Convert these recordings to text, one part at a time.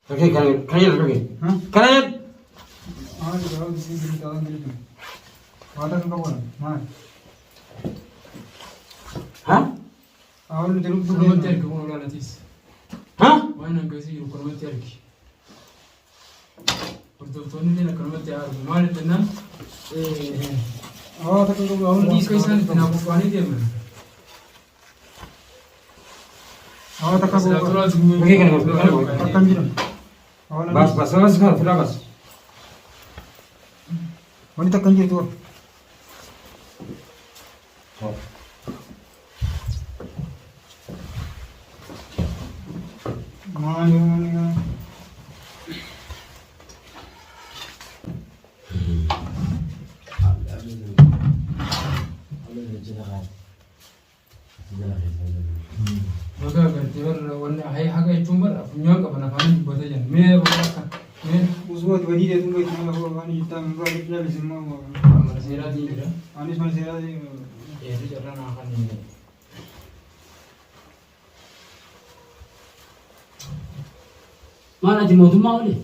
Kakee kana kana jedhu kakee. Kana jedhu. Maali garaa bisiin jiru ta'an jirtu. Waan akka qabu maali? Ha? Awwaal nuti lubbuu Kanumatti keenya. argi kun olaanatis. Ha? Waan hangasii jiru kanumatti argi. Hordoftoonni illee akkanumatti haa argu. Maaliif jennaan Awwaal akka qabu awwaal hundi akka isaan itti naa qophaa'anii deeman. Awwaal akka Silaa qabu. tolaa jiru. Kakee kana godhu kana godhu. Akkam jiran. Awwaal Bas bas bas kana fidaa bas. Wanti takka hin jirtu. Maali maali maali. Baga agartee warra wanni hayi haqa jechuun bara funyaan qaban afaanii dubbata jiran. Mee warra akka mee Usuu ati badii deetu beektu mana koo waan jettaa min baay'ee ilaalis immoo mana seeraatiin jira. anis mana seeraa Eerri carraa naa kan Maal ati mootummaa olee?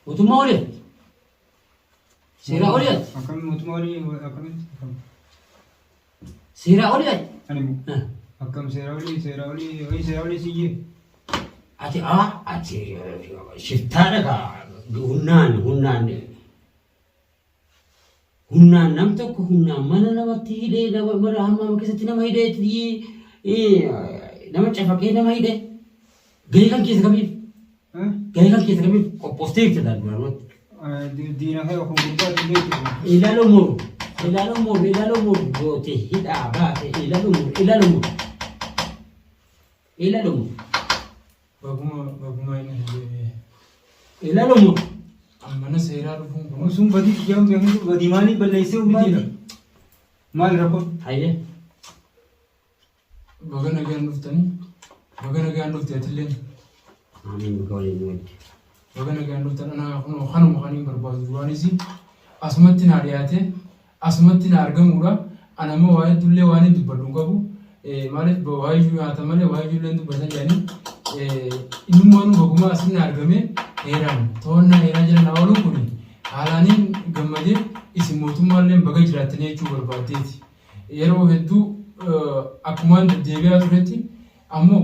Mootummaa olee? Seeraa olii ati? Akkam mootummaa olii akkamitti akkam Seeraa olii ati? ani immoo akkam seeraa olii seeraa olii olii seeraa olii siyyee Ati aa ati shiftaadha kaa humnaan humnaan humnaan nam tokko humnaan mana namatti hidhee nama mana hammaama keessatti nama hidhee nama cafaqee nama hidhee gahee kan keessa kamiif Gahee kan keessa kamiif qophooftee jirta taate duraanumatti. Diina kee kun gurbaa hin beektu. Ilaala umuru, ilaala umuru, ilaala umuru goote hidhaa baate ilaala umuru, ilaala umuru. Ilaala umuru, Baguma baguma inni hin deebi'e. ilaala umuru. Mana seeraa dhufuun kun Sun badii kiyyaa hin beeknu badii maalii balleessee Mitiidha. Maali rakkoon? Hayyee. Baga nagaan dhuftanii. Baga nagaan dhufte atilleen. Amiin baga waliin nu eegde. Baga nagaan dhuftan anaa kunoo kanuma kan hin barbaadu duraanis asumatti naa dhiyaate asumatti naa argamuudha. Ana immoo waa hedduullee waan hin dubbadhu hin qabu. Maaliif waa iyyuu nyaata malee waa iyyuu illee hin dubbatan jedhanii innummaanuu bagumaa asin naa argame heeraan to'annaa heeraa jala naa ooluun kun haalaaniin gammadee isin mootummaallee baga jiraattanii jechuu barbaaddeeti. Yeroo hedduu akkumaan deddeebi'aa turetti ammoo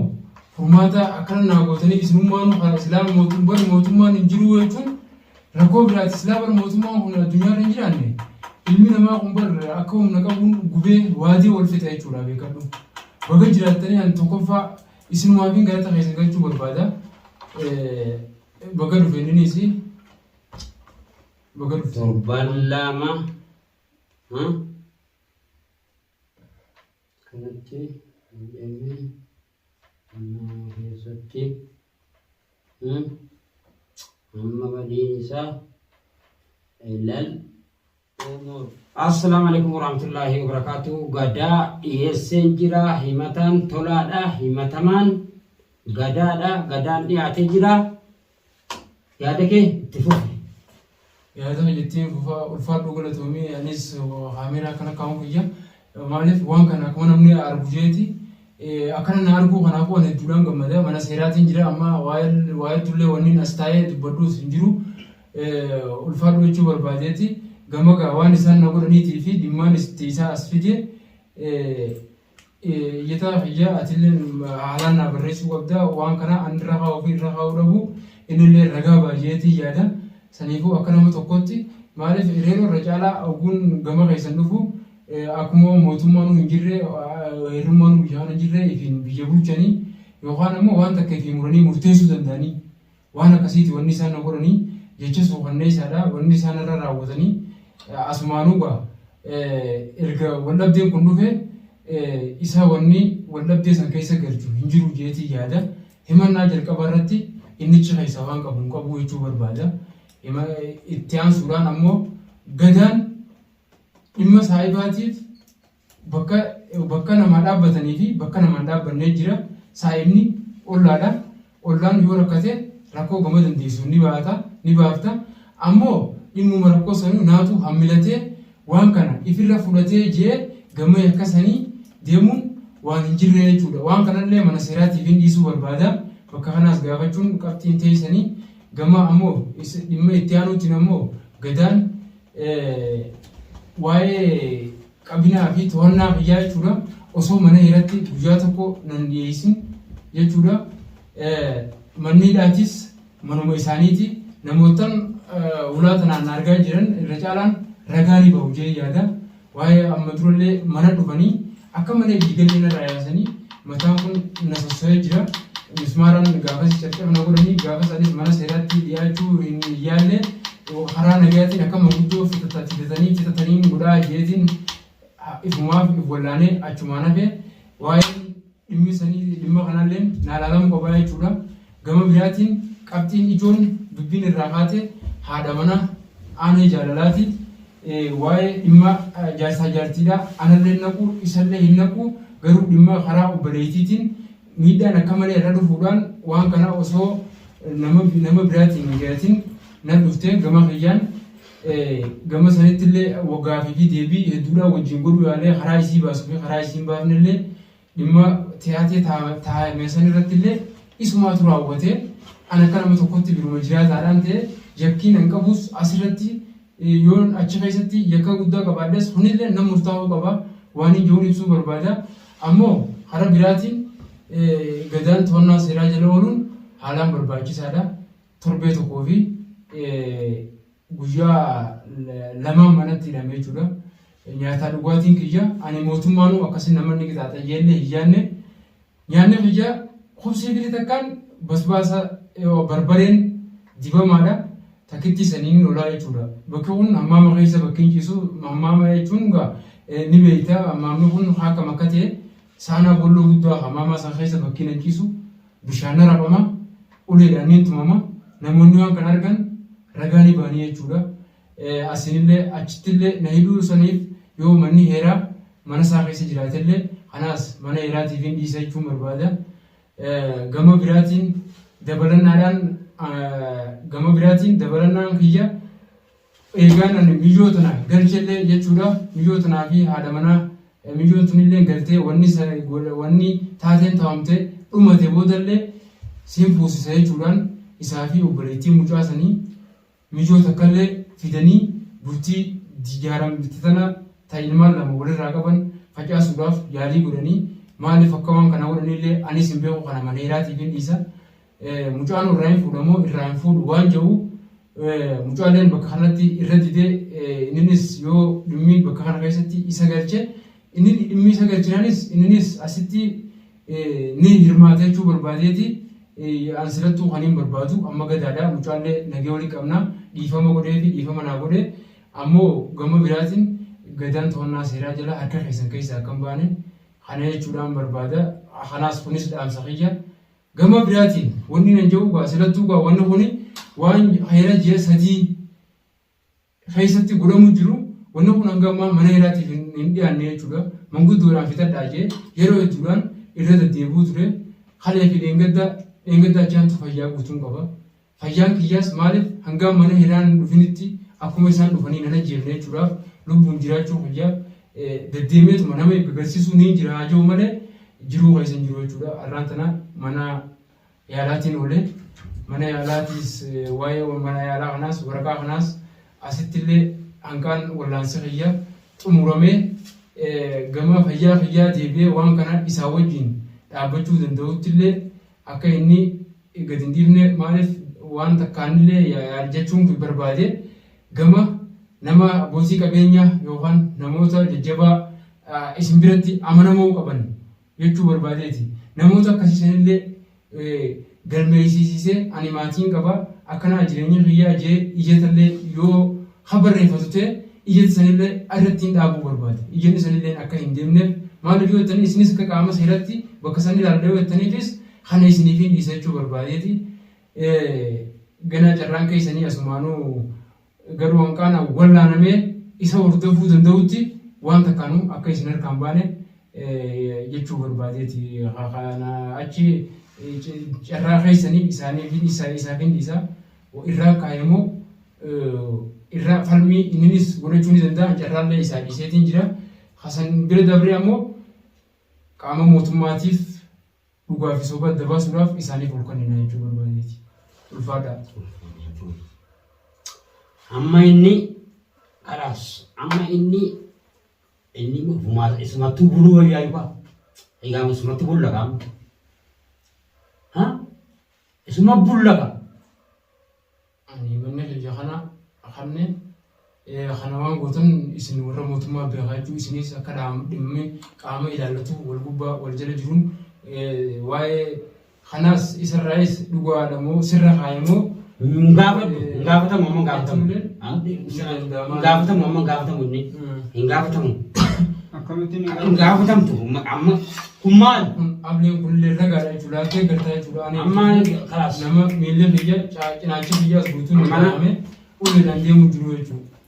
furmaata akkana naa gootanii isinummaanuu kana silaa mootum bar mootummaan hin jiruu jechuun rakkoo biraati silaa bar mootummaan kun addunyaarra hin jiraanne ilmi namaa kun bar akka humna qabuun gubee waadee wal fixa jechuudha beekadhu. Baga jiraattanii an tokkoffaa isinumaafin galata keessan galchuu barbaada. Baga dhufe inninis baga dhufte. Torban 2 Kanatti hidhamee mana keessatti hamma badiin isaa ilal umur. Assalaamu alaikum warahmatullahi wabarakatuh. Gadaa dhiyeesseen jira. Himataan tolaadha. Himatamaan gadaadha. Gadaan dhiyaatee jira. Yaada kee itti fufi. Yaada kiyya ittiin fufa ulfaadhuu galatoomii anis kaameeraa akkana kaa'uun kiyya maaliif waan kana akkuma namni argu jeeti akkana na arguu kanaafuu ani hedduudhaan gammada mana seeraatiin jira amma waa hedduullee wanni as taa'ee dubbadhuus hin jiru ulfaadhuu jechuu barbaadeeti gama gaa waan isaan na godhaniitii fi dhimmaan itti isaa as fide Iyyataa kiyya atilleen haalaan naa barreessuu qabda waan kana an irra kaa'uu fi irra kaa'uu dhabu innillee ragaa baay'eetiin yaada saniifuu akka nama tokkotti maaliif hiriiroo irra caalaa oguun gama keessan dhufu akkuma mootummaanuu hin jirre heerummaanuu biyya kana hin jirre ifiin biyya bulchanii yookaan ammoo waan takka ifii muranii murteessuu danda'anii Waan akkasiiti wanni isaan na godhanii jecha suukanneessaadha wanni isaan irra raawwatanii asumaanuu gaa erga waldhabdeen kun dhufe isa wanni waldhabdee san keessa galchu hin jiru jeetii yaada himannaa jalqaba irratti innichi keessa waan qabu hin qabu jechuu barbaada. Itti aansuudhaan ammoo gadaan dhimma saahibaatiif Bakka bakka namaa dhaabbatanii fi bakka namaa hin dhaabbannee jira. Saa'ibni ollaadha. Ollaan yoo rakkate rakkoo gama dandeessu ni baata, ni baafta. Ammoo dhimmuma rakkoo sanuu naatu hammilatee waan kana ifirra fudhatee jee gama yakka sanii deemuun waan hin jirree jechuudha. Waan kanallee mana seeraatiifin dhiisuu barbaada. Bakka kanaas gaafachuun qabxiin teessanii gama ammoo dhimma itti aanuutiin ammoo Gadaan waa'ee qabinaa fi to'annaa kiyyaa jechuudha. Osoo mana hidhaatti guyyaa tokko nan dhiyeessin jechuudha. Manni hidhaatis manuma isaaniiti. Namootan ulaa tanaan na argaa jiran irra caalaan ragaa ni bahu jee yaada. Waa'ee amma durallee mana dhufanii akka malee dhiigallee narraa yaasanii mataan kun na sosso'ee jira. Mismaaraan gaafas cabcab na godhanii gaafas anis mana seeraatti dhiyaachuu hin yaalle karaa nagayaatiin akka manguddoo fitatanii fitataniin godhaa jeetiin ifumaaf if wallaanee achumaan hafe. Waa'een dhimmi sanii dhimma kanalleen naa laalamuu qabaa jechuudha. Gama biraatiin qabxiin ijoon dubbiin irraa kaate haadha mana aanee jaalalaati. Waa'ee dhimma jaarsaa jaartiidha. Anallee naqu isallee hin naqu garuu dhimma karaa obboleettiitiin miidhaan akka malee irra dhufuudhaan waan kana osoo nama biraatiin hin gahatin na dhufte gama kiyyaan gama sanitti illee gaafii fi deebii hedduudhaan wajjin godhuu yaalee karaa isii baasuu fi karaa isii hin baafne illee dhimma tiyaatee taa'ame san irratti illee isumaatu raawwate. An akka nama tokkotti biruma jiraataadhaan ta'e yakkiin an qabus asirratti yoon achi keessatti yakka guddaa qabaadhes kunillee nan murtaa'uu qaba waan hin jiruun ibsuu barbaada. Ammoo karaa biraatiin Gadaan to'annaa seeraa jala ooluun haalaan barbaachisaadha. Torbee tokkoo fi guyyaa lamaan manatti hidhame jechuudha. Nyaataa dhugaatiin kiyya ani mootummaanuu akkasin namanni qixaaxa jeellee hin yaanne. Nyaanni kiyya kubsii firii takkaan basbaasa barbareen dibamaadha. Takittii saniin lolaa jechuudha. Bakki kun hammaama keessa bakki hin ciisu. Hammaama jechuun egaa ni beekta. Hammaamni kun akkam akka ta'e saanaa boolloo guddaa hammaamaa san keessa bakki hin ciisu. Bishaan na raphama. Uleedhaan niin tumama. Namoonni waan kana argan ragaa ni ba'anii jechuudha. Asinillee achittillee na hidhuu saniif yoo manni heeraa mana isaa keessa jiraatellee kanaas mana heeraatiif hin dhiisa jechuun barbaada. Gama biraatiin dabalannaadhaan gama biraatiin dabalannaan kiyya eegaan ani miyyoo tana galchellee jechuudha. Miyyoo tanaa fi haadha manaa miyyoon tunillee galtee wanni wanni taateen taa'amte dhumate boodallee siin fuusisa jechuudhaan isaa fi obboleettiin mucaa sanii Mijoo takkallee fidanii bultii ijaaramte tana ta ilmaan 2 walirraa qaban facaasuudhaaf yaalii godhanii maaliif akka waan kana godhanillee anis hin beeku kana mana heeraatiifin dhiisa. Mucaan irraa hin fuudha moo irraa hin fuudhu waan jedhu mucaalleen bakka kanatti irra didee inninis yoo dhimmi bakka kana keessatti isa galche inni dhimmi isa galchinaanis inninis asitti ni hirmaata jechuu barbaadeeti. An silattuu kan hin barbaadu amma gadaadha mucaallee nagee walii qabna dhiifama godhee fi dhiifama naa godhe ammoo gama biraatiin gadaan to'annaa seeraa jala harka keessan keessaa akka hin baane kana jechuudhaan barbaada. Kanaas kunis dhaamsa kiyya. Gama biraatiin wanni nan jedhu gaa silattuu gaa wanni kuni waan heera ji'a 3 keessatti godhamu jiru wanni kun hanga ammaa mana hidhaatiif hin dhiyaanne jechuudha. Manguddoodhaan fixadhaa jee yeroo hedduudhaan irra deddeebi'uu ture. Kalee fi dheengadda dheengadda achaantu fayyaa guutuun qaba. Fayyaan kiyyaas maaliif hanga mana hidhaan hin dhufinitti akkuma isaan dhufanii nan ajjeefne jechuudhaaf lubbuun jiraachuu kiyya deddeemeetuma nama agarsiisuu niin jira haa jiru malee jiruu keessa hin jiru jechuudha. Har'aan tana mana yaalaatiin oole. Mana yaalaatiis waa'ee mana yaalaa kanaas waraqaa kanaas asittillee hanqaan wallaansi kiyya xumuramee gama fayyaa kiyyaa deebi'ee waan kana isaa wajjin dhaabbachuu danda'uttillee akka inni gad hin dhiifne maaliif waan takkaanillee jechuun barbaade gama nama abbootii qabeenyaa yookaan namoota jajjabaa isin biratti amanamoo qaban jechuu barbaadeeti. Namoota akkasii sanillee galmeessisiisee ani maatiin qaba akkanaa jireenya kiyyaa jee iyyatallee yoo ha barreeffatu ta'e iyyata sanillee irratti dhaabuu barbaade. Iyyanni sanillee akka hin deemneef maaliif yoo jettanii isinis akka qaama seeratti bakka san ilaallee yoo jettaniifis kana isiniif hin dhiisa jechuu barbaadeeti. Ganaa carraan keessanii asumaanuu garuu hanqaana wallaanamee isa hordofuu danda'utti waan takkaanuu akka isin harkaan baane jechuu barbaadeeti. Kana achi carraa keessanii isaaniif isaaf hin dhiisa. Irraa kaayamoo irraa falmii inninis godhachuu ni danda'a. Carraallee isaa dhiiseetiin jira. Hasan bira dabree ammoo qaama mootummaatiif Dhugaa fi soba adda baasuudhaaf isaaniif ol kennina jechuu barbaadeeti. Ulfaadhaa. Amma inni kalaas amma inni inni ofumaa isumattuu buluu wayyaa yookaan egaa isumatti bulla qaama. Ha? Isuma bulla qaba. Ani manni kiyya kana kanne kana waan gootan isin warra mootummaa beekaa jechuu isinis akka dhimmi qaama ilaallatu wal gubbaa wal jala jiruun waa'ee kanaas isarraayis dhugaadha moo sirra kaaye moo Hin gaafatu, hin gaafatamu amma hin gaafatamu. Hin gaafatamu amma hin gaafatamu inni. Hin gaafatamu. Akkamittiin Hin gaafatamtu amma kun maal? Kun ableen kunillee ragaadha jechuudha. Laaltee gartaa jechuudha. Ani Amma kalaas. nama miilli kiyya cinaachi kiyyaas guutuun Amma- dhagahame uleedhaan deemu jiru jechuudha.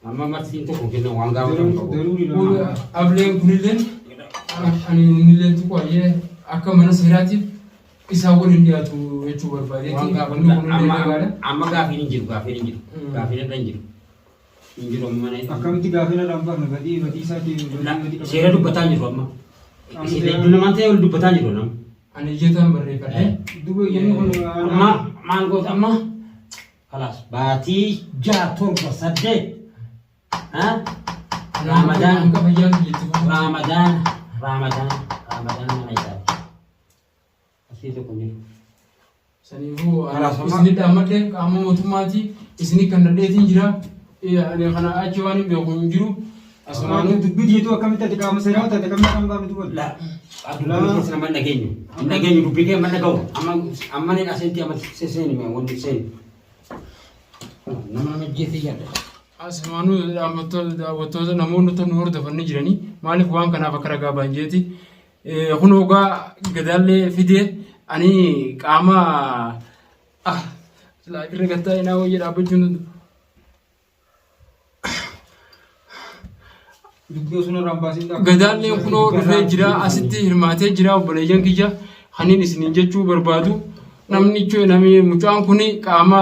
Amma marsiin tokko kenna waan gaafatamu qabu. Daruuri lama. Ableen kunillee ani innillee tuqu ayyee akka mana seeraatiif isaan waliin dhiyaatu jechuu barbaadeeti. Waan Wanni gaafatamu kunillee amma ragaadha. amma gaafiin hin jiru gaafiin hin jiru gaafiin irra hin jiru. Hin jiru amma mana. Akkamitti gaafina dhaan baafna badii badii isaatii badii badii qaba. Seera dubbataa hin jiru amma. Amma Isin seera- hedduu namaan ta'e wal dubbataa hin jiru nama. Ani ijjataan barreeffadhe. Duuba inni kun Amma maal goota amma? Kalaas baatii 6 7 8 ha? Raamadaan Hanga fayyaan biyyatti fufuutti. Raamadaan Raamadaan Raamadaan mana isaati. Asii tokko hin jiru. Saniifuu Kalaas amma- isinit dhaammadhe qaama mootummaati isinit kan dhadheetiin jira. Ani kana achi waan hin beeku hin jiru. Asumaanuu Dubbii diituu akkamitti ati qaama seeraa taate akkamitti kan baafne duuba. La dubbii keessa nama hin dhageenyu. Hin dhageenyu dubbii kee amma dhaga'u. Amma amma ni asitti amma seeni mee wanti seeni. Nama nama jeetii yaadda. Asumaanuu daawwattoota namoonni nu hordofan ni jiranii maaliif waan kanaaf akka ragaa ba'an jeeti. Kun ogaa gadaallee fidee ani qaama ah silaa irra gattaa inaa wayya dhaabbachuun danda'u. Dubbii osoo irraan baasin dha. Gadaallee kunoo dhufee jira asitti hirmaatee jira obboleeyyan kiyya kaniin isiniin jechuu barbaadu namni namni mucaan kun qaama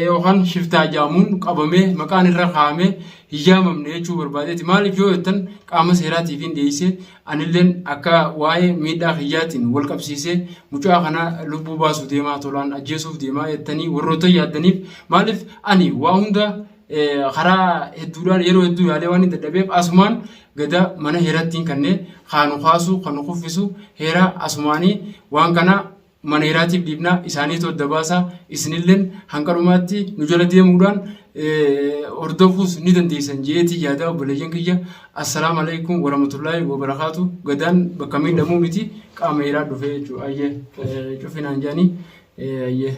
yookaan shiftaa jaamuun qabamee maqaan irra kaa'amee hin yaamamne jechuu barbaadeeti maaliif yoo jettan qaama seeraatiif hin dhiyeesse anilleen akka waa'ee miidhaa kiyyaatiin wal qabsiisee mucaa kana lubbuu baasuu deemaa tolaan ajjeesuuf deemaa jettanii warroota yaaddaniif maaliif ani waa hunda karaa hedduudhaan yeroo hedduu yaalee waan hin dadhabeef asumaan gada mana heerattiin kannee kaanu kaasu kan nu kuffisu heera asumaanii waan kana mana heeraatiif dhiibnaa isaaniitu adda baasaa isinilleen hanqa dhumaatti nu jala deemuudhaan hordofuus ni dandeessan jeetii yaadaa obboleeyyan kiyya assalaamu alaikum warahmatullaahi wabarakaatu gadaan bakka miidhamuu miti qaama heeraa dhufee jechuudha ayyee cufinaan jedhanii ayyee.